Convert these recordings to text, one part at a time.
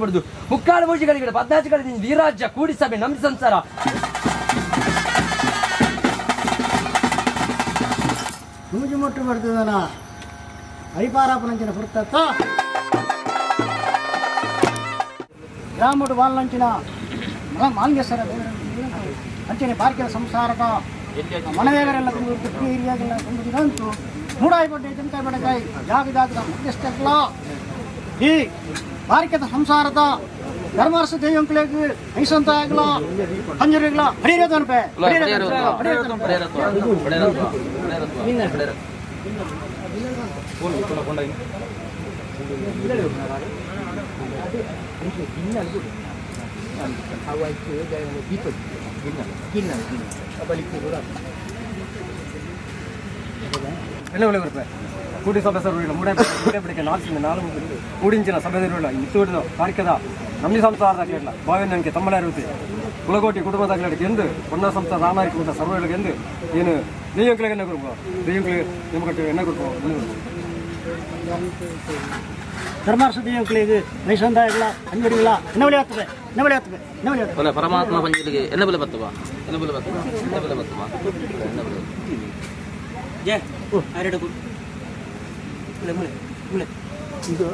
ಬಡುದು ಮುಕ್ಕಾಲು ಮೂಜಿ ಕಡೆಗೆ ಪದ್ನಾಜಿ ಕಡೆ ವೀರಾಜ್ಯ ಕೂಡಿ ಸಭೆ ನಮ್ಮ ಸಂಸಾರ ನೂಜು ಮೊಟ್ಟು ಬರ್ತದನ ಐಪಾರಾಪನಂಚಿನ ಪುರ್ತತ್ತ ಗ್ರಾಮಡು ಬಾಲ್ನಂಚಿನ ಮಾಂಗೇಶ್ವರ ಅಂಚನೆ ಪಾರ್ಕಿನ ಸಂಸಾರದ ಮನವೇಗರೆಲ್ಲ ಹಿರಿಯಾಗೆಲ್ಲ ತುಂಬಿದಂತು ಮೂಡಾಯಿ ಪಡ್ಡೆ ತೆಂಕಾಯಿ ಬಡಕಾಯಿ ಜಾಗ ಜಾಗದ ಮಧ್ಯಸ್ಥರ್ಲ ಈ ಪಾರ್ಕದ ಸಂಸಾರದ ಧರ್ಮಾರ್ಸ ದೇವಂಕುಲೆಗ್ ಐಸಂತ ಆಗಲ ಅಂಜರಿಗ್ಲ ಹರಿರತನ್ಪೆ என்ன ಕೂಡಿ ಸಭೆ ಸರ್ ಮೂಡೆ ಬಿಡಕ್ಕೆ ನಾಲ್ಕು ನಾಲ್ಕು ಕೂಡಿಂಚಿನ ಸಭೆ ಇರಲ್ಲ ಇತ್ತೂಡಿದ ಕಾರ್ಯದ ನಮ್ಮಿ ಸಂಸಾರದ ಕೇಳಲ್ಲ ಭಾವನೆ ತಮ್ಮಲ ಇರುತ್ತೆ ಕುಲಕೋಟಿ ಕುಟುಂಬದ ಎಂದು ಒನ್ನ ಸಂಸ್ಥೆ ರಾಮಾಯಣ ಕುಟುಂಬ ಸರ್ವಗಳಿಗೆ ಎಂದು ಏನು ದೆಯ್ಯಂಕ್ಳಿಗೆ ಎಣ್ಣೆ ಕೊಡ್ಬೋ ದೆಯ್ಯಂಕ್ಳಿಗೆ ನಿಮ್ಮ ಕಟ್ಟಿ ಎಣ್ಣೆ ಕೊಡ್ಬೋ ಧರ್ಮಾರ್ಸ ದೇವಂಕುಲೆಗ್ ಐಸಂತ ಆಗಲ ಅಂಜರಿಗ್ಲ ಎನ್ನ ಬಳಿ ಆಗ್ತದೆ ಎನ್ನ ಬಳಿ ಆಗ್ತದೆ ಎನ್ನ ಬಳಿ ಆಗ್ತದೆ ಪರಮಾತ್ಮ ಪಂಜಲಿಗೆ ಎನ್ನ ಬೆಲೆ ಬತ್ತವ ಎನ್ನ ಬೆಲೆ ಬತ್ತವ ಎನ್ನ ಬೆಲೆ ಬತ್ತವ ಎನ್ನ ಬೆಲೆ ಜಯ ಆರೆಡು ಮುಳೆ ಮುಳೆ ಮುಳೆ ಇದು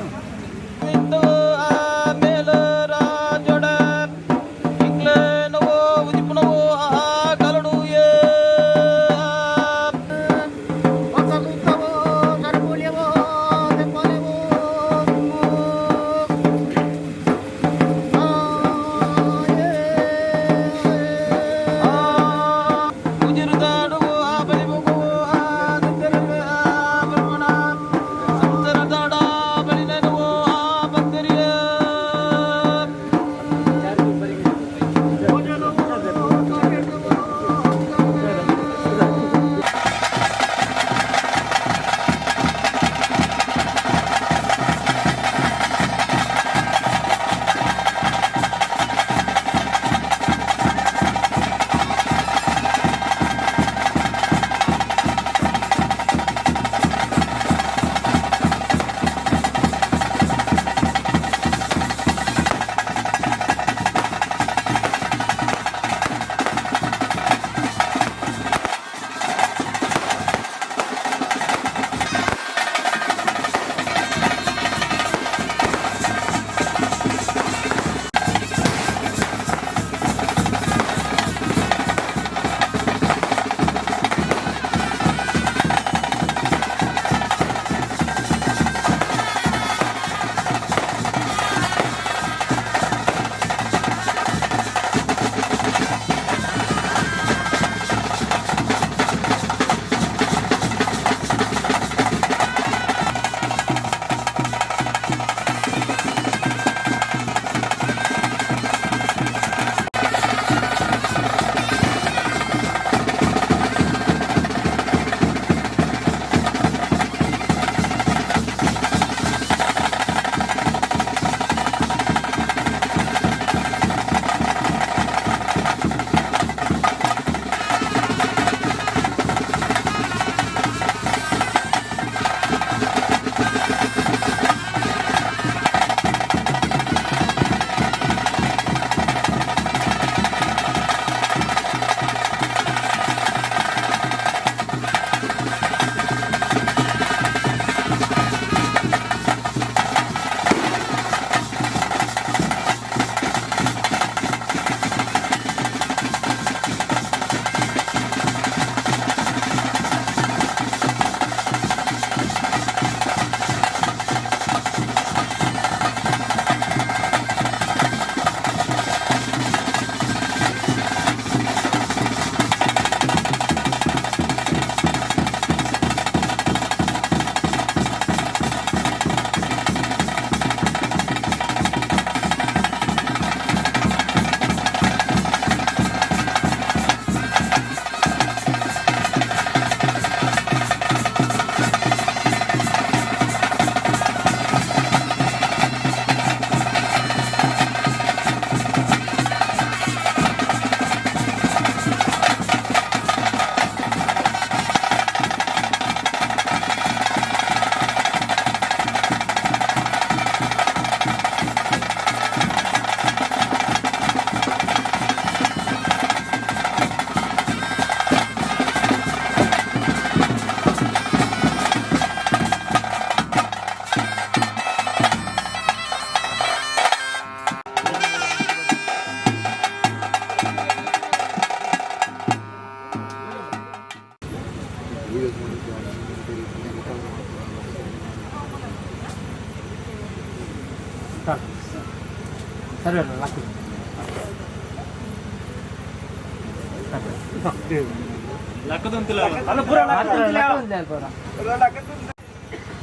ಸರಿ ಲಕ್ಕು.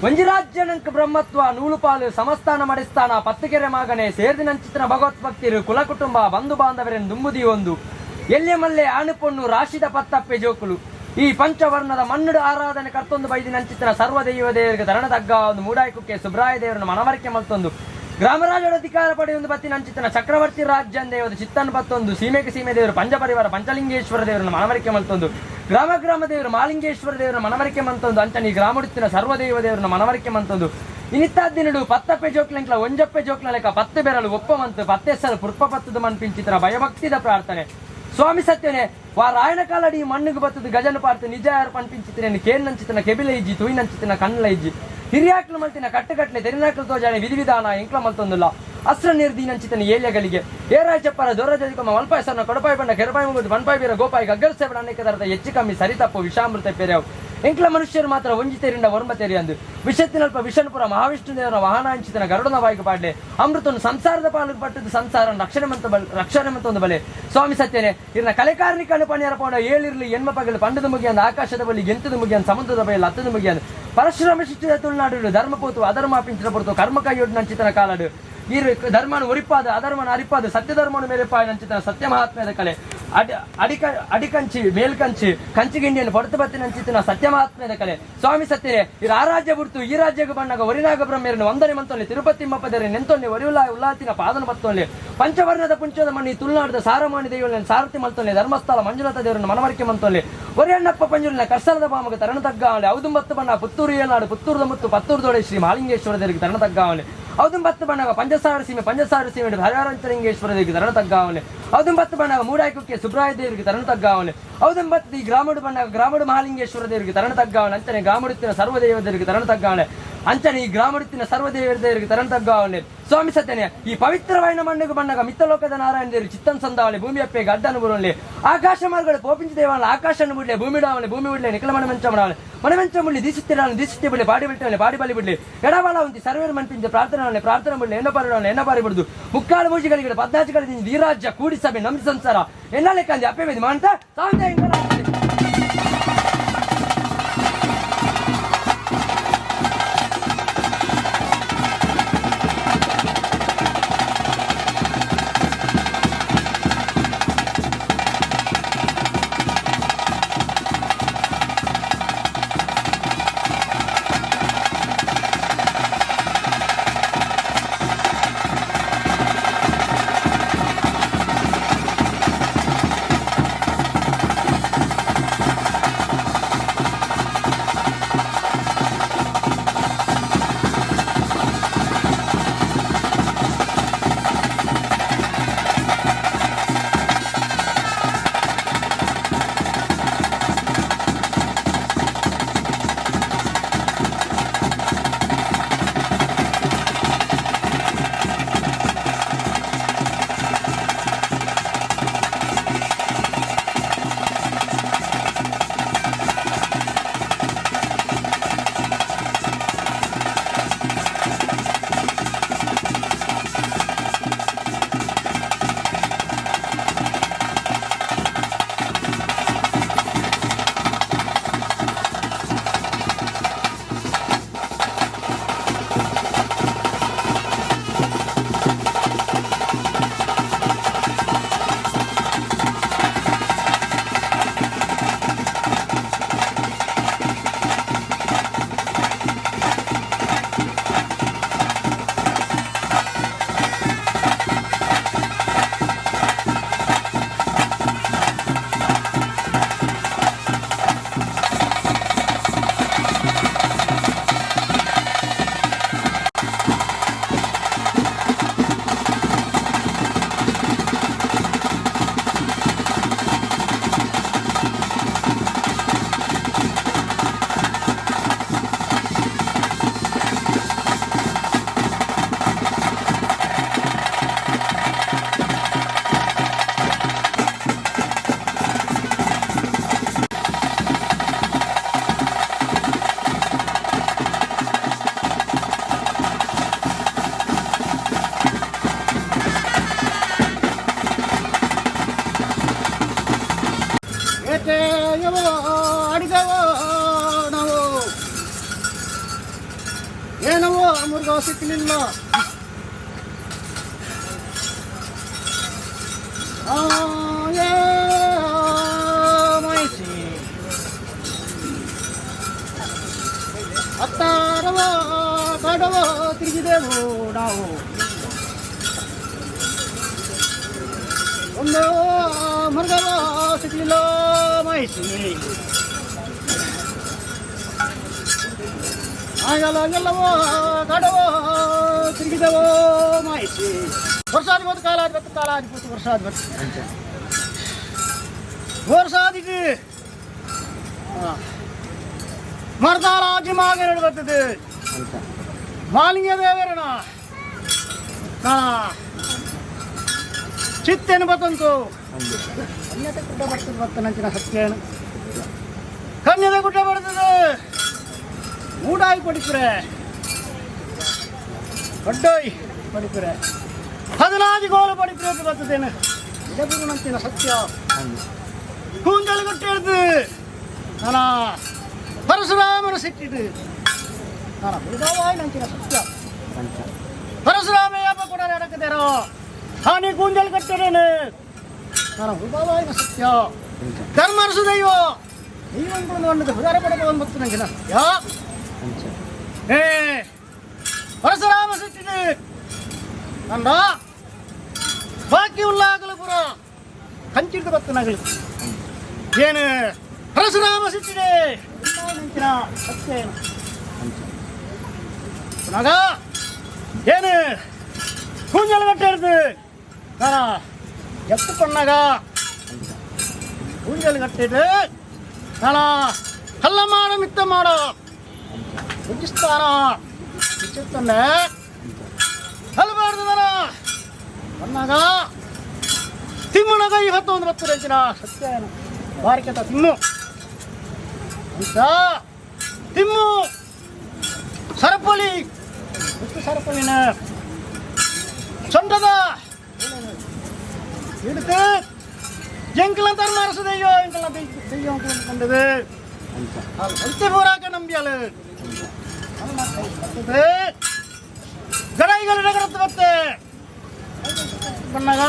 ಒಂಜಿರಾಜ್ಯನಂಕ ಬ್ರಹ್ಮತ್ವ ನೂಲುಪಾಲು ಸಮಸ್ಥಾನ ಮಡಿಸ್ಥಾನ ಪತ್ತುಕೆರೆ ಮಾಗನೆ ಸೇರ್ದಿನಂಚಿತನ ಭಗವತ್ ಕುಲ ಕುಟುಂಬ ಬಂಧು ಬಾಂಧವರೆನ್ ದುಂಬುದಿ ಒಂದು ಎಲ್ಯ ಮಲ್ಲೆ ಆಣುಪೊಣ್ಣು ರಾಶಿದ ಪತ್ತಪ್ಪೆ ಜೋಕುಲು ಈ ಪಂಚವರ್ಣದ ಮಣ್ಣುಡು ಆರಾಧನೆ ಕರ್ತೊಂದು ಬೈದಿನಂಚಿತನ ಸರ್ವ ದೈವ ದೇವರಿಗೆ ತರಣ ತಗ್ಗ ಒಂದು ಮೂಡಾಯ್ಕುಕ್ಕೆ ಸುಬ್ರಾಯ ದೇವರನ್ನು ಮನವರಿಕೆ ಮಲ್ತೊಂದು ಗ್ರಾಮರಾಜರ ಅಧಿಕಾರ ಪಡೆಯೊಂದು ಬತ್ತಿನಂಚಿತನ ಚಕ್ರವರ್ತಿ ರಾಜ್ಯ ದೇವದ ಚಿತ್ತನ್ ಪತ್ತೊಂದು ಸೀಮೆಗೆ ಸೀಮೆ ದೇವರು ಪಂಚಪರಿವಾರ ಪಂಚಲಿಂಗೇಶ್ವರ ದೇವರನ್ನು ಮನವರಿಕೆ ಮಲ್ತೊಂದು ಗ್ರಾಮ ಗ್ರಾಮ ದೇವರು ಮಾಲಿಂಗೇಶ್ವರ ದೇವರ ಮನವರಿಕೆ ಮಂತೊಂದು ಅಂಚನೆ ಈ ಗ್ರಾಮಡುತ್ತಿನ ಸರ್ವದೈವ ದೇವರನ್ನ ಮನವರಿಕೆ ಮಂತೊಂದು ಇನಿತ್ತಾದಿನಡು ಪತ್ತಪ್ಪೆ ಜೋಕ್ಲೆಂಕ್ಲ ಒಂಜಪ್ಪೆ ಜೋಕ್ಲ ಲೆಕ್ಕ ಪತ್ತು ಬೆರಳು ಒಪ್ಪ ಮಂತು ಪತ್ತೆಸಲು ಪುರ್ಪ ಪತ್ತದ ಮನ್ಪಿಂಚಿತರ ಭಯಭಕ್ತಿದ ಪ್ರಾರ್ಥನೆ. ಸ್ವಾಮಿ ಸತ್ಯನೇ ವಾ ರಾಯಣ ಕಾಲಡಿ ಮಣ್ಣಿಗೆ ಬತ್ತದ ಗಜನ ಪಾರ್ತು ನಿಜ ಯಾರು ಪನ್ಪಿಂಚಿತನೇನು ಕೇನ್ ನಂಚಿತನ ಕೆಬಿಲ ಇಜ್ಜಿ ತುಯ್ ನಂಚಿತನ ಕಣ್ಣಲ ಇಜ್ಜಿ ಹಿರಿಯಾಕ್ಲು ಮಲ್ತಿನ ಕಟ್ಟುಕಟ್ಲೆ ತೆರಿನಾಕ್ಲು ತೋಜಾನೆ ವಿಧಿ ವಿಧಾನ ಎಂಕ್ಲ ಮಲ್ತೊಂದುಲ್ಲ ಅಸ್ತ್ರ ನಿರ್ದೀನಂಚಿತನ ಏಲ್ಯಗಳಿಗೆ ಏರಾಯ ಚಪ್ಪರ ದೊರ ಜದಿಕೊಮ್ಮ ಮಲ್ಪಾಯ ಸರ್ನ ಕೊಡಪಾಯಿ ಬಣ್ಣ ಕೆರಪಾಯಿ ಮುಗಿದು ಬನ್ಪಾಯಿ ಬೀರ ಗೋಪಾಯಿ ಗಗ್ಗಲ್ ಸೇವನ ಅನೇಕ ತರದ ಹೆಚ್ಚು ಕಮ್ಮಿ ಸರಿ ತಪ್ಪು ವಿಷಾಮೃತ ಪೆರೆವು ಎಂಕ್ಲ ಮನುಷ್ಯರು ಮಾತ್ರ ಒಂಜಿ ತೆರಿಂದ ಒರ್ಂಬ ತೆರಿ ಅಂದು ವಿಷತ್ತಿನಲ್ಪ ವಿಷಣಪುರ ಮಹಾವಿಷ್ಣು ದೇವರ ವಾಹನ ಹಂಚಿತನ ಗರುಡನ ಬಾಯಿಗೆ ಪಾಡ್ಲೆ ಅಮೃತನು ಸಂಸಾರದ ಪಾಲಿಗೆ ಪಟ್ಟದ್ದು ಸಂಸಾರ ರಕ್ಷಣೆ ಮಂತ ಬಲ್ ರಕ್ಷಣೆ ಮಂತ ಒಂದು ಬಲೆ. ಸ್ವಾಮಿ ಸತ್ಯನೇ ಇರ್ನ ಕಲೆಕಾರ್ನಿಕನು ಪಣಿಯರ ಪೋಣ ಏಳಿರ್ಲಿ ಎನ್ಮ ಪಗಲು ಪಂಡದ ಮುಗಿಯಂದ ಆಕಾಶದ ಬಳಿ ಎಂತದ ಮುಗಿಯನ್ ಸಮುದ್ರದ ಬಯಲು ಅತ್ತದ ಮುಗಿಯಂದು ಪರಶುರಾಮ ಶಿಕ್ಷಿತ ತುಳುನಾಡು ಧರ್ಮ ಪೋತು ಅಧರ್ಮ ಪಿಂಚಿನ ಪೊರ್ತು ಕರ್ಮ ಕೈಯೊಡ್ಡು ನಂಚಿತನ ಕಾಲಡು ಈ ಧರ್ಮನ ಒರಿಪಾದ ಅಧರ್ಮನ ಅರಿಪಾದ ಸತ್ಯ ಧರ್ಮನ ಮೇಲೆ ಪಾಯ ನಂಚಿತನ ಸತ್ಯ ಮಹಾತ್ಮ್ಯದ ಕಲೆ ಅಡಿ ಅಡಿಕ ಅಡಿಕಂಚಿ ಮೇಲ್ಕಂಚಿ ಕಂಚಿಗಿಂಡಿಯನ್ನು ಪೊಡತು ಬತ್ತಿ ನಂಚಿತನ ಸತ್ಯ ಮಹಾತ್ಮ್ಯದ ಕಲೆ. ಸ್ವಾಮಿ ಸತ್ಯನೇ ಇರ ಆ ರಾಜ್ಯ ಬಿಡ್ತು ಈ ರಾಜ್ಯಕ್ಕೆ ಬಣ್ಣಗ ಒರಿನಾಗ ಬ್ರಹ್ಮೇರನು ವಂದನೆ ಮಂತೊಲ್ಲೆ ತಿರುಪತಿ ಮಪ್ಪದರೆ ನೆಂತೊಲ್ಲೆ ಒರಿಯುಲ್ಲ ಉಲ್ಲಾತಿನ ಪಾದನ ಬತ್ತೊಲ್ಲೆ ಪಂಚವರ್ಣದ ಪುಂಚದ ಮಣ್ಣಿ ತುಳುನಾಡದ ಸಾರಮಾಣಿ ದೇವರನ್ನು ಸಾರಥಿ ಮಲ್ತೊಲ್ಲೆ ಧರ್ಮಸ್ಥಳ ಮಂಜುನಾಥ ದೇವರನ್ನು ಮನವರಿಕೆ ಮಂತೊಲ್ಲೆ ಒರಿಯಣ್ಣಪ್ಪ ಪಂಜುರಿನ ಕರ್ಸಲದ ಬಾಮಗ ತರಣ ತಗ್ಗಾವಲೆ ಔದುಂಬತ್ತು ಬಣ್ಣ ಪುತ್ತೂರು ಏನಾಡು ಪುತ್ತೂರದ ಮುತ್ತು ಪತ್ತೂರು ಶ್ರೀ ಮಹಾಲಿಂಗೇಶ್ವರ ದೇವರಿಗೆ ತರಣ ತಗ್ಗಾವಲೆ ಔದುಂಬತ್ತು ಬಣ್ಣಗ ಪಂಚಸಾರ ಸೀಮೆ ಪಂಚಸಾರ ಸೀಮೆ ಹರಿಹರಂಚಲಿಂಗೇಶ್ವರ ದೇವರಿಗೆ ತರಣ ತಗ್ಗಾವಲೆ ಔದುಂಬತ್ತು ಬಣ್ಣಗ ಮೂಡಾಯ್ಕುಕ್ಕೆ ಸುಬ್ರಾಯ ದೇವರಿಗೆ ತರಣ ತಗ್ಗಾವಲೆ ಔದುಂಬತ್ತು ಈ ಗ್ರಾಮಡು ಬಣ್ಣಗ ಗ್ರಾಮಡು ಮಹಾಲಿಂಗೇಶ್ವರ ದೇವರಿಗೆ ತರಣ ತಗ್ಗಾವಲೆ ಅಂಚನೆ ಗ್ರಾಮಡುತ್ತಿನ ಸರ್ವದೇವ ದೇವರಿಗೆ ತರಣ ತಗ್ಗಾವಲೆ ಅಂಚನೆ ಈ ಗ್ರಾಮಡುತ್ತಿನ ಸರ್ವದೇವ ದೇವರಿಗೆ ತರಣ ತಗ್ಗಾವಲೆ. ಸ್ವಾಮಿ ಸತ್ಯನೇ ಈ ಪವಿತ್ರವಾಯಿನ ಮಣ್ಣಿಗೆ ಬಣ್ಣಗ ಮಿತ್ತಲೋಕದ ನಾರಾಯಣ ದೇವರು ಚಿತ್ತನ್ ಸಂದಾವಲೆ ಭೂಮಿಯಪ್ಪೆ ಗಡ್ಡನು ಬರುವಲ್ಲಿ ಆಕಾಶ ಮಾರ್ಗಗಳು ಪೋಪಿಂಚ ದೇವಾಲ ಆಕಾಶನ ಬಿಡ್ಲೆ ಭೂಮಿ ಡಾವಲೆ ಭೂಮಿ ಬಿಡ್ಲೆ ನಿಖಲ ಮಣಮೆಂಚ ಮಣಾವಲೆ ಮಣಮೆಂಚ ಮುಳ್ಳಿ ದಿಸುತ್ತಿರಾನು ದಿಸುತ್ತಿ ಬಿಡ್ಲೆ ಬಾಡಿ ಬಿಟ್ಟವಲೆ ಬಾಡಿ ಬಲಿ ಬಿಡ್ಲಿ ಎಡಬಾಲ ಉಂತಿ ಸರ್ವೇರ್ ಮನ್ಪಿಂಚ ಪ್ರಾರ್ಥನೆ ಪ್ರಾರ್ಥನೆ ಬಿಡ್ಲೆ ಎನ್ನ ಪಾರಿಡವಲೆ ಎನ್ನ ಪಾರಿ ಬಿಡುದು ಮುಕ್ಕಾಲು ಮೂಜಿಗಳಿಗೆ ಪದ್ನಾಚಿಗಳಿಗೆ ವೀರಾಜ್ಯ ಕೂಡಿ ಸಭೆ ನಂಬಿ ಸಂಸಾರ ಎನ್ನ ಲೆಕ್ಕಂದಿ ಅಪ್ಪೆ ಮೇದಿ ಮಾಡ್ತಾ ಸಾಂಧ್ಯ. ಏನವೋ ಮುರುಘ ಸಿಕ್ಕಲಿಲ್ಲ. ಮೈಸಿ ಹತ್ತಾರವ ಕಾಡವ ತಿರುಗಿದೆವು ನಾವು. ಒಂದು ಮೃಗವ ಸಿಗಲಿಲ್ಲ ಮೈಸಿ. ಆಗಲ ಎಲ್ಲವೋ ಕಾಡವೋ ತಿರುಗಿದೆವೋ ಮೈಸಿ. ವರ್ಷಾಧಿಪತಿ ಕಾಲಾಧಿಪತಿ ಕಾಲಾಧಿಪತಿ ವರ್ಷಾಧಿಪತಿ ವರ್ಷಾಧಿಗೆ ಮರ್ದಾರಾಜಿ ಮಾಗನಡು ಬರ್ತದೆ ಮಾಲಿಂಗ ದೇವರಣ ಚಿತ್ತೇನು ಬತ್ತಂತು ಕನ್ಯತೆ ಗುಡ್ಡ ಬರ್ತದೆ ಬರ್ತನಂಚಿನ ಸತ್ಯೇನು ಕನ್ಯದ ಗುಡ್ಡ ಬರ್ತದೆ ಮೂಡಾಯಿ ಪಡಿಪುರೆ ಬಡ್ಡೋಯ್ ಪಡಿಪುರೆ ಹದಿನಾಜಿ ಗೋಲು ಪಡಿಪುರೆ ಬರ್ತದೇನು ಇಡಬುರುನಂಚಿನ ಸತ್ಯ ಕೂಂಜಲು ಗುಟ್ಟ ಹಿಡ್ದು ನಾನಾ ಪರಶುರಾಮನ ಸಿಟ್ಟಿದ್ದು ನಾನ ಹುಡುಗವಾಯ್ ನಂಚಿನ ಸತ್ಯ ಪರಶುರಾಮ ಯಾಪ ಕೂಡ ನಡಕದೇರೋ ಹಾನಿ ಕೂಂಜಲ್ ಕಟ್ಟರೇನು ನಾನ ಹುಡುಗವಾಯಿನ ಸತ್ಯ ಧರ್ಮರಸು ದೈವ ದೈವಂಗಳನ್ನು ಅನ್ನೋದು ಹುದಾರ ಪಡಬಹುದು ಮತ್ತು ನಂಗಿನ ಸತ್ಯ ಏ ಪರಶುರಾಮ ಸಿಟ್ಟಿದ್ದು ನನ್ನ ಬಾಕಿ ಉಲ್ಲಾಗಲು ಪುರ ಕಂಚಿಡ್ದು ಬತ್ತು ನಗಲು ಏನು ಪರಶುರಾಮ ಸಿಟ್ಟಿದೆ ನಂಚಿನ ಸತ್ಯ ಏನು ಪುನಗ ಏನು ಕೂಂಜಲ್ ಕಟ್ಟಿರ್ದು ನಾನ ಎತ್ತು ಪಣ್ಣಗ ಕೂಂಜಲ್ ಕಟ್ಟಿட்டு ನಾನ ಹಲ್ಲ ಮಾಡ ಮಿತ್ತ ಮಾಡ ಪೂಜಿಸ್ತಾನ ಇಚ್ಚಿತ್ತಂಡೆ ಹಲ್ಬಾರ್ದು ನಾನ ಪಣ್ಣಗ ತಿಮ್ಮನಗ ಇವತ್ತು ಬತ್ತು ರಂಚಿನ ಸತ್ಯ ಏನು ಬಾರಿಕೆತ ತಿಮ್ಮು ಅಂತ ತಿಮ್ಮು ಸರಪಳಿ ಎಷ್ಟು ಸರಪಳಿನ ಸೊಂಟದ எடுத்து எங்கெல்லாம் தர்ம அரசு தெய்வம் எங்கெல்லாம் தெய்வம் கொண்டது அது சக்தி பூராக்க நம்பியாளு கடைகள் நகரத்து பத்து பண்ணாக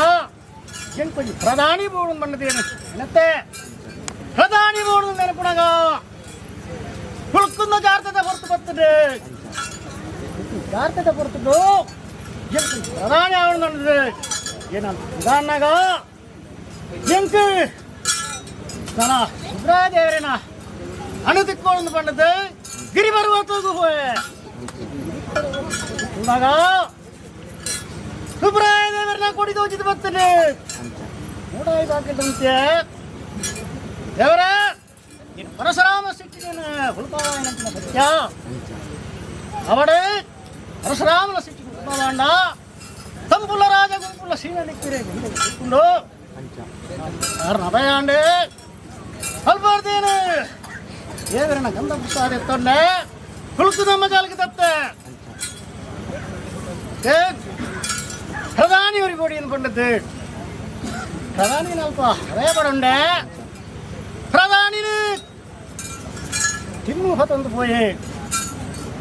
என் கொஞ்சம் பிரதானி போடும் பண்ணது என்னத்தை பிரதானி போடும் நினைப்புனாக குளுக்குந்த ஜார்த்தத்தை பொறுத்து பத்துட்டு ஜார்த்தத்தை பொறுத்துட்டு எனக்கு பிரதானி ஆகணும் ஏன்னா உதாரணாக எனக்கு ನಾನಾ ಸುಬ್ರಾಯ ದೇವರೇನ ಅಣುದಿಕ್ಕೊಂಡು ಬಂದದ್ದು ಗಿರಿ ಪರ್ವತಕ್ಕೂ ಹೋಯೆ ಇವಾಗ ಸುಬ್ರಾಯ ದೇವರನ್ನ ಕೊಡಿ ತೋಚಿದ್ ಬರ್ತೀನಿ ಮೂಡಾಯಿ ಬಾಕಿದಂತೆ ದೇವರ ನೀನು ಪರಶುರಾಮ ಸಿಟ್ಟಿದ್ದೇನೆ ಹುಲ್ಪಾವಾಯನಂತಿನ ಸತ್ಯ ಅವಡೆ ಪರಶುರಾಮನ ಸಿಟ್ಟಿ ಹುಲ್ಪಾವಾಂಡ ತಂಪುಲ್ಲ ರಾಜ ಗುಂಪುಲ್ಲ ಸೀನ ನಿಕ್ಕಿರೆ ಅಭಯಾಂಡೆ ಅಲ್ಬಾರ್ದೇನು ದೇವರನ್ನ ಗಂಧ ಪುಷ್ಪ ಎತ್ತೊಂಡೆ ಹುಳುಕು ನಮ್ಮ ಜಾಲಕ್ಕೆ ತತ್ತೆ ಪ್ರಧಾನಿ ஒரு கோடி பண்ணது ಪ್ರಧಾನಿ ಅಲ್ಪ ಅದೇ ಪ್ರಧಾನಿ ತಿಮ್ಮು ಪತ್ತೊಂದು ಪೋಯಿ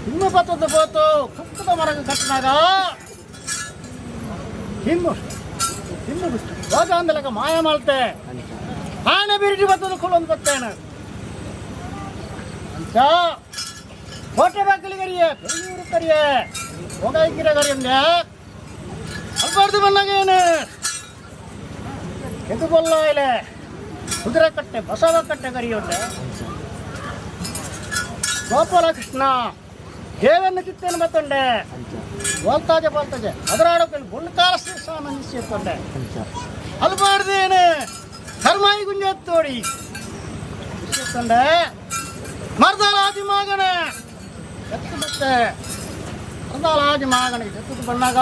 ತಿಮ್ಮು ಪತ್ತೊಂದು ಪೋತು ಕುಕ್ಕದ ಮರಗ ಕಟ್ಟಿನಾಗ ತಿಮ್ಮು ತಿಮ್ಮು ಬಿಟ್ಟು ರೋಜ ಅಂದಲಕ ಮಾಯ ಮಾಡ್ತೆ ಆನೆ ಬಿರಿಟಿ ಬತ್ತದ ಕುಲೊಂದು ಬತ್ತೇನೆ ಅಂತ ಕೋಟೆ ಬಾಗಿಲಿಗರಿಯೇ ಬೆಂಗಳೂರು ಕರಿಯೇ ಹೋಗಾಯಿಕ್ಕಿರ ಕರಿಯಂದೆ ಅಲ್ಬಾರ್ದು ಬಂದಾಗೇನು ಕೆದುಬಲ್ಲ ಇಲೆ ಕುದುರೆ ಕಟ್ಟೆ ಬಸವ ಕಟ್ಟೆ ಕರಿಯುಂಡೆ ಗೋಪಾಲಕೃಷ್ಣ ದೇವನ್ನ ಚಿತ್ತೇನು ಬತ್ತಂಡೆ ಬೋಲ್ತಾಜೆ ಬೋಲ್ತಾಜೆ ಅದರಾಡೋಕೆ ಬುಲ್ಕಾಲ ಸಾಮಂಜಿಸಿತ್ತಂಡೆ ಅಲ್ಬಾರ್ದೇನು ಕರ್ಮಾಯಿ ಗುಂಜತ್ತೋಡಿ ಇಷ್ಟಂಡೆ ಮರ್ದಲಾಜಿ ಮಗನೇ ಎತ್ತು ಬತ್ತೆ ಮರ್ದಲಾಜಿ ಮಗನಿಗೆ ಎತ್ತು ಬಂದಾಗ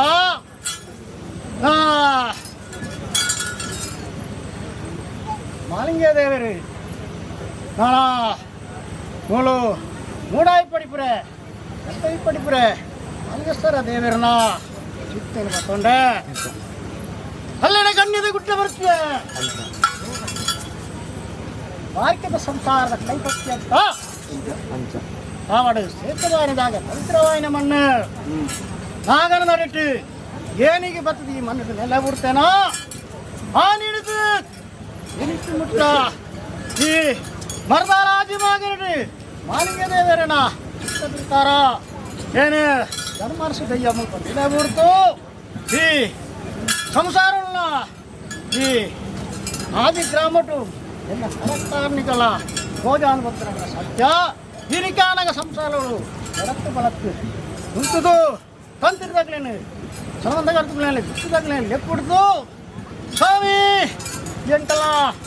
ಮಾಲಿಂಗ ದೇವರು ನಾನಾ ಮೂಲು ಮೂಡಾಯಿ ಪಡಿಪುರೆ ಎತ್ತೈ ಪಡಿಪುರೆ ಮಾಲಿಂಗೇಶ್ವರ ದೇವರನ್ನ ಚಿತ್ತೇನು ಬತ್ತೊಂಡೆ ಅಲ್ಲೇನ ಕಣ್ಣಿದೆ ಗುಟ್ಟ ಬರ್ತೀಯ ವಾಕ್ಯದ ಸಂಸಾರದ ಕೈಪತ್ತಿ ಅಂತ ಆವಡು ಸೇತುವಾಯನದಾಗ ಪವಿತ್ರವಾಯಿನ ಮಣ್ಣು ನಾಗನ ನಡಿಟ್ಟು ಏನಿಗೆ ಬರ್ತದೆ ಈ ಮಣ್ಣು ನೆಲೆ ಬಿಡ್ತೇನೋ ಆ ನೀಡಿತು ಎನಿಟ್ಟು ಮುಟ್ಟ ಈ ಮರದಾರಾಜಿ ಮಾಗರಡು ಮಾಲಿಂಗ ದೇವರನ ಬಿಡ್ತಾರ ಏನು ಧರ್ಮರ್ಷ ದಯ್ಯ ಮುಲ್ಪ ನೆಲೆ ಬಿಡ್ತು ಈ ಸಂಸಾರನ್ನ ಈ ಆದಿ ಗ್ರಾಮಟು ಎಲ್ಲ ಕರಕ್ತಾರ್ನಿಕಲ ಭೋಜಾನುಭಕ್ತರಂಗ ಸತ್ಯ ಹಿರಿಕಾನಗ ಸಂಸಾರಗಳು ಎಡತ್ತು ಬಲತ್ತು ಉಂಟುದು ತಂತಿರ್ದಾಗ್ಲೇನು ಸಂಬಂಧಗರ್ತಲೇನು ಬಿಟ್ಟದಾಗ್ಲೇನು ಲೆಕ್ಕುಡ್ದು ಸ್ವಾಮಿ ಎಂಟಲ್ಲ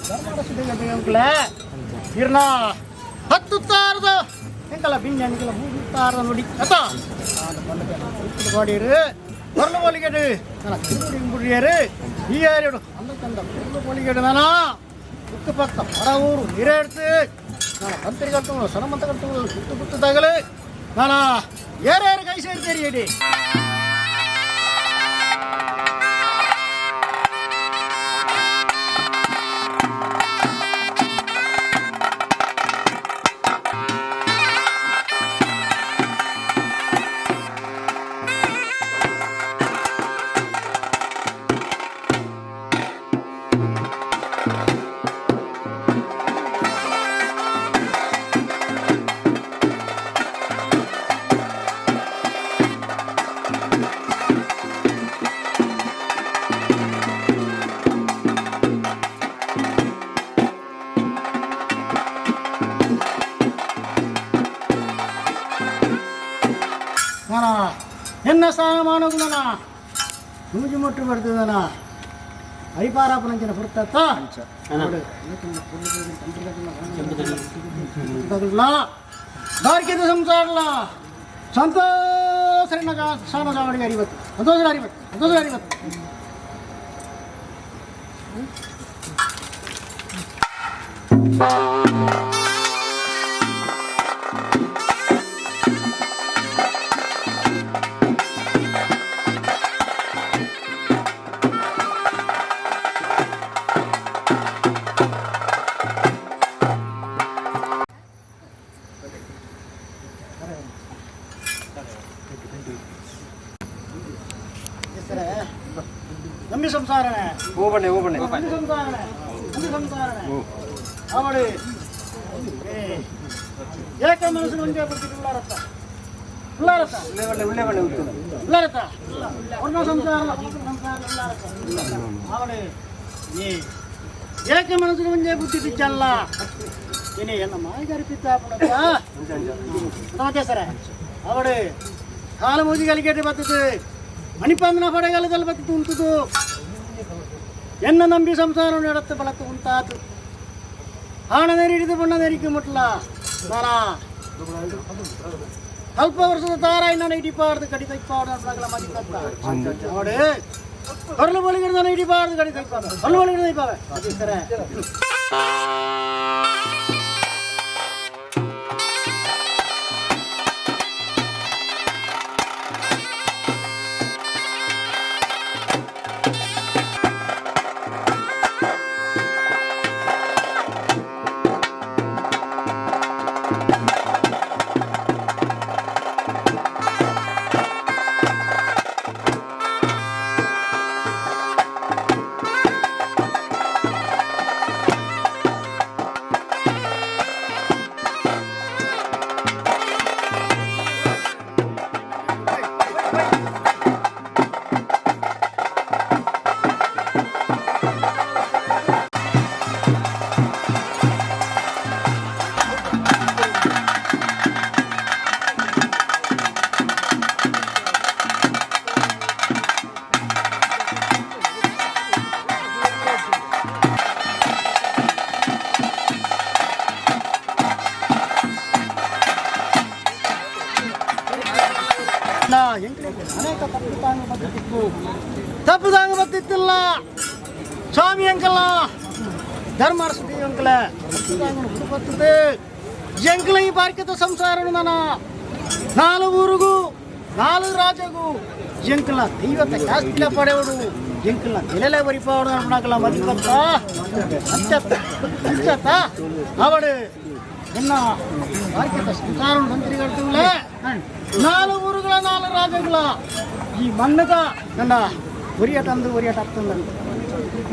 ಧರ್ಮರಸಿದ ಎಂಕಲ ಇರ್ನ ಹತ್ತು ತಾರದ ಎಂಕಲ ಬಿಂಜ ಎಂಕಲ 3 ತಾರದ ನೋಡಿ ಅತ பாடியரு பொருள் போலிகேடு திருமுடி முடியாரு ஈயாரோடு அந்த கந்த பொருள் போலிகேடு தானா புக்கு பக்கம் பரவூர் நீரே எடுத்து நான் பத்திரி கட்டுவோம் சிரமத்தை கட்டுவோம் குத்து குத்து தகலு நானா ஏற ஏற கை சேர்த்து தெரியடி ನಾನಾ ಎನ್ನ ಸ್ಥಾನಮಾನಗುಣನ ನೂಜು ಮುಟ್ಟು ಬರ್ತದನ ಹರಿಪಾರಾಪನಂಚಿನ ಪುರ್ತತ್ತ ಸಂಸಾರಲ್ಲ ಸಂತೋಷ ಸಾಮ ಅರಿವತ್ತು ಸಂತೋಷ ಅರಿವತ್ತು ಸಂತೋಷ ಅರಿವತ್ತು. ನಂಬಿ ಸಂಸಾರನೇ. ಓಬಣ್ಣೆ ಓಬಣ್ಣೆ. ನಂಬಿ ಸಂಸಾರನೇ, ನಂಬಿ ಸಂಸಾರನೇ. ಅವಳು ಏಕ ಮನಸ್ಸು ಒಂದೇ ಬರ್ತಿತ್ತು. ಉಳ್ಳಾರತ್ತ ಉಳ್ಳಾರತ್ತ. ಉಳ್ಳೆ ಉಳ್ಳೆ ಬಣ್ಣೆ ಉತ್ತದ. ಉಳ್ಳಾರತ್ತ ಒನ್ನ ಸಂಸಾರ ಸಂಸಾರ ಉಳ್ಳಾರತ್ತ. ಅವಳು ಏ ಏಕ ಮನಸ್ಸು ಒಂದೇ ಬುದ್ಧಿ ಬಿಚ್ಚಲ್ಲ ಏನೇ ಎನ್ನ ಮಾಯಿಗಾರಿ ಪಿತ್ತ ಪುಣತ್ತ ಸರ. ಅವಳು ಕಾಲ ಮೋದಿ ಕಲಿಕೇಟೆ ಬರ್ತದೆ ಮಣಿಪಂದನ ಪಡೆಗಾಲದಲ್ಲಿ ಬತ್ತಿತ್ತು ಉಂಟುದು. ಎನ್ನ ನಂಬಿ ಸಂಸಾರ ಎಡತ್ತು ಬಳತ್ತು ಉಂಟಾತು. ಆಣ ನೇರಿ ಹಿಡಿದು ಬಣ್ಣ ನೇರಿಕೆ ಮುಟ್ಲ ನಾನಾ ಅಲ್ಪ ವರ್ಷದ ತಾರಾಯಿ ನಾನು ಹಿಡಿಬಾರ್ದು ಕಡಿ ತೈಪಾರ್ದು ಅನ್ನೋದಾಗಲ ಮದಿ ಕತ್ತ ನೋಡಿ. ಹೊರಲು ಬಳಿಗಡೆ ನಾನು ಹಿಡಿಬಾರ್ದು ಕಡಿ ತೈಪಾರ್ದು ಹೊರಲು ಬಳಿಗಡೆ ತೈಪಾವೆ ಸರ. ಅನೇಕ ತಪ್ಪು ತಾಂಗ ಬತ್ತಿತ್ತು, ತಪ್ಪು ತಾಂಗ ಬತ್ತಿತ್ತಿಲ್ಲ ಸ್ವಾಮಿ ಅಂಕಲ್ಲ ಧರ್ಮ ಅಂಕಲ ತಪ್ಪು ತಾಂಗನು ಬರ್ತದೆ. ಎಂಕಲ ಈ ಬಾರ್ಕಿತ ಸಂಸಾರನು ನನ್ನ ನಾಲು ಊರಿಗೂ ನಾಲು ರಾಜಗೂ ಎಂಕಲ ದೈವತ ಜಾಸ್ತಿಲ ಪಡೆವಡು ಎಂಕಲ ನೆಲೆಲೆ ಬರಿಪಾವಡು ಅನ್ನಕಲ ಮದಿಪತ್ತ ಅಂಚತ್ತ ಅಂಚತ್ತ. ಅವಡು ಎನ್ನ ವಾರ್ಕೆತ ಸಂಸಾರ ತಂತ್ರಿಗರ್ತುಗಳೇ ನಾಲು ಊರುಗಳ ನಾಲು ರಾಜಗಳ ಈ ಮಣ್ಣದ ನನ್ನ ಒರಿಯ ತಂದು ಒರಿಯ ತಪ್ಪಂದ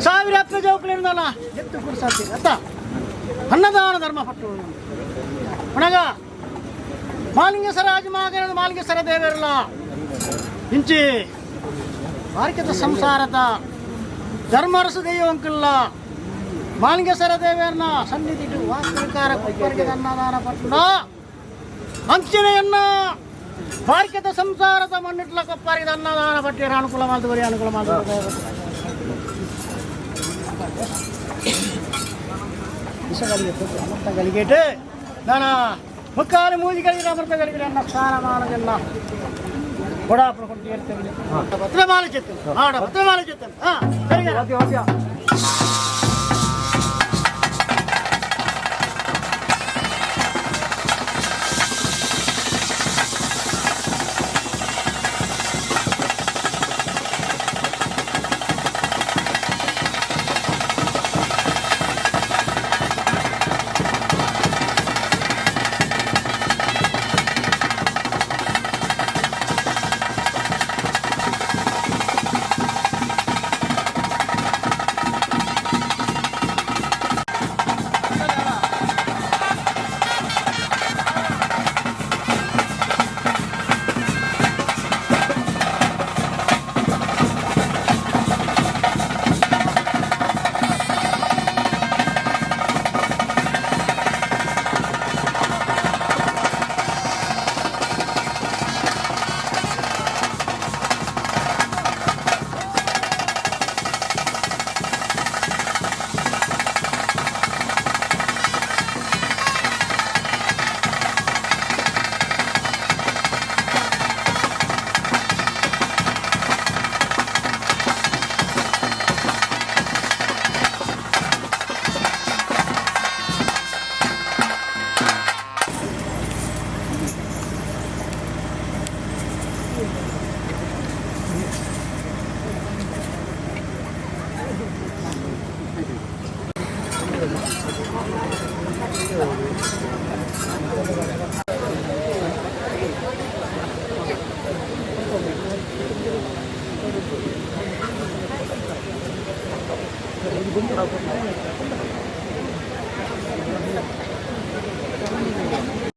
ಸಾವಿರ ಹತ್ತು ಜೋಕ್ಲಿಂದಲ್ಲ ಎತ್ತು ಕುಡಿಸಾತಿ ಅತ್ತ ಅನ್ನದಾನ ಧರ್ಮ ಪಟ್ಟು ಒಣಗ ಮಾಲಿಂಗೇಶ್ವರ ರಾಜಮಾಗನ ಮಾಲಿಂಗೇಶ್ವರ ದೇವರಲ್ಲ ಇಂಚಿ ವಾರ್ಕೆತ ಸಂಸಾರದ ಧರ್ಮರಸು ದೈವಂಕಲ್ಲ ಮಾಲಿಂಗೇಶ್ವರ ದೇವರನ್ನ ಸನ್ನಿಧಿ ವಾಸ್ತವಿಕಾರ ಕೊಪ್ಪರಿಗೆ ಅನ್ನದಾನ ಪಟ್ಟಣ ಅಂಚಿನೆಯನ್ನ ಭಾರತದ ಸಂಸಾರದ ಮಣ್ಣಿಟ್ಲ ಕೊಪ್ಪರಿಗೆ ಅನ್ನದಾನ ಪಟ್ಟಿರ ಅನುಕೂಲ ಮಾಡ್ದು ಅನುಕೂಲ ಮಾಡ್ದು ಅಮೃತ ಗಲಿಗೇಟು ನಾನು ಮುಕ್ಕಾಲು ಮೂಜಿಗಳಿಗೆ ಅಮೃತ ಗಲಿಗೆ ಅನ್ನ ಸ್ಥಾನಮಾನದೆಲ್ಲ ಕೊಡಾಪುರ ಕೊಟ್ಟು ಹೇಳ್ತೇನೆ ಭದ್ರಮಾಲ ಚೆತ್ತೇನೆ ಆಡ ಭದ್ರಮಾಲ ಚೆತ್ತೇನೆ ಹಾಂ ಸರಿ. ವಾದ್ಯ ವಾದ್ಯ.